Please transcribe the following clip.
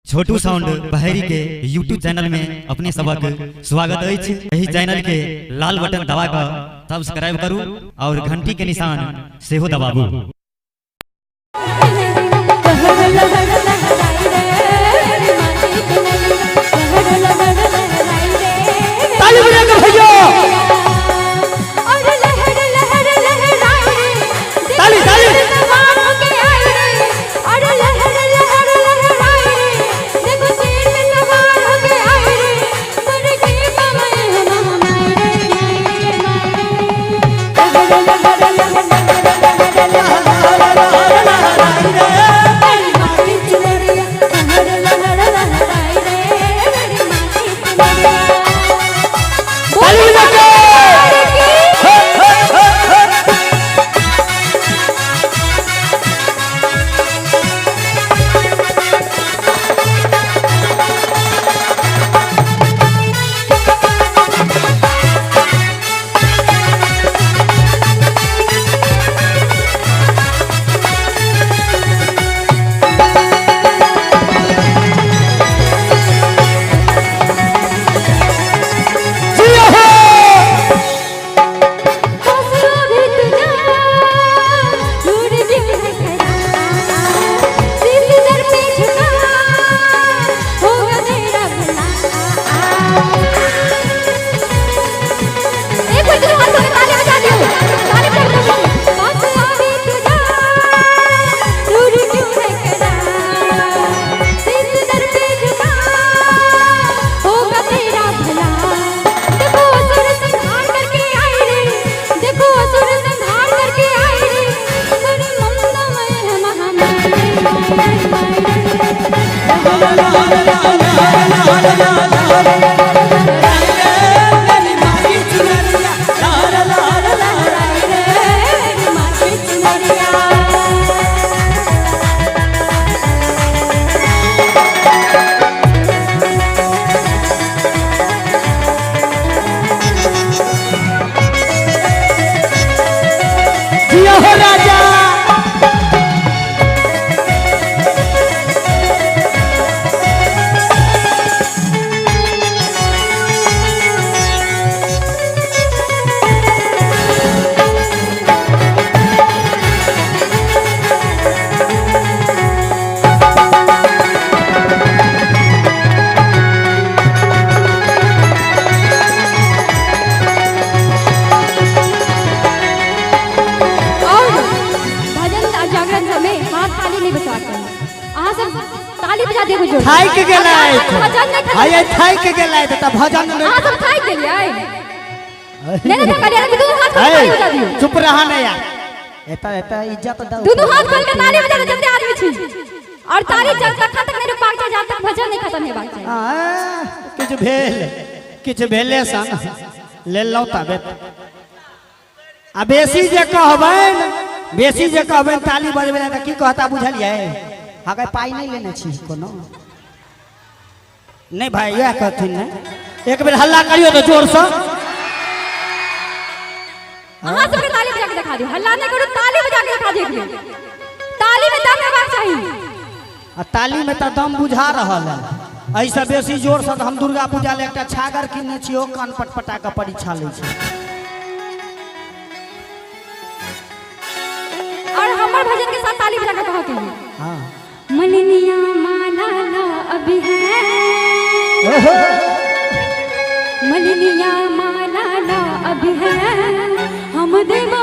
छोटू sound Baheri के YouTube channel में अपने सबक स्वागत अछि। एहि चैनल के लाल बटन दबा कऽ सब्सक्राइब करू और घंटी के निशान सेहो दबाबू। ताली बजा के भैया, ताली ताली। ताली बजा के। हे, हे, हे, हे। जियो हो। जियो हो राजा। और भजन और जागरण समय हाथ ताली नहीं बजा के अहाँ सब ताली बजा दियो जोर। थाकि गेलै। भजन नहीं खत्म। हाय थाकि गेलै त भजन नहीं। अहाँ सब थाकि गेलियै? नहीं नहीं, थकलियै नहीं, दुनू हाथ खोल के ताली बजा दियो। चुप रहा ने यार, एता एता इज्जत दो। दुनू हाथ खोल के ताली बजा दियो जते आदमी छी। और ताली जब तक तक नहीं रुकबाक चाही जब तक भजन नहीं खत्म हेबाक चाही। आ, किछु भेल, किछु भेले सन लेलहुँ तबे। आ बेसी जे कहबनि, बेसी जे कहबनि ताली बजबै लए तऽ की कहता बुझलियै? हगे पाइ नहि लेने छी कोनो नहि भाई, इएह कहथिन ने। एक बेर हल्ला करियौ तऽ जोरसँ। अहाँ सबके ताली बजा के देखा दियो, हल्ला नहीं करू, ताली बजा के देखा दियो एक बेर। ताली में दम हेबाक चाही। आ ताली में तऽ दम बुझा रहल है। एहिसँ बेसी जोरसँ तऽ हम दुर्गा पूजा लए एकटा छागर किनने छी, ओ कान पटपटा कऽ परीक्षा लै छै। और हमर भजन के साथ ताली बजा के कहऽ के है। हाँ। मलिनिया माला ला अभी है, ओहो। मलिनिया माला ला अभी है, हम देवो।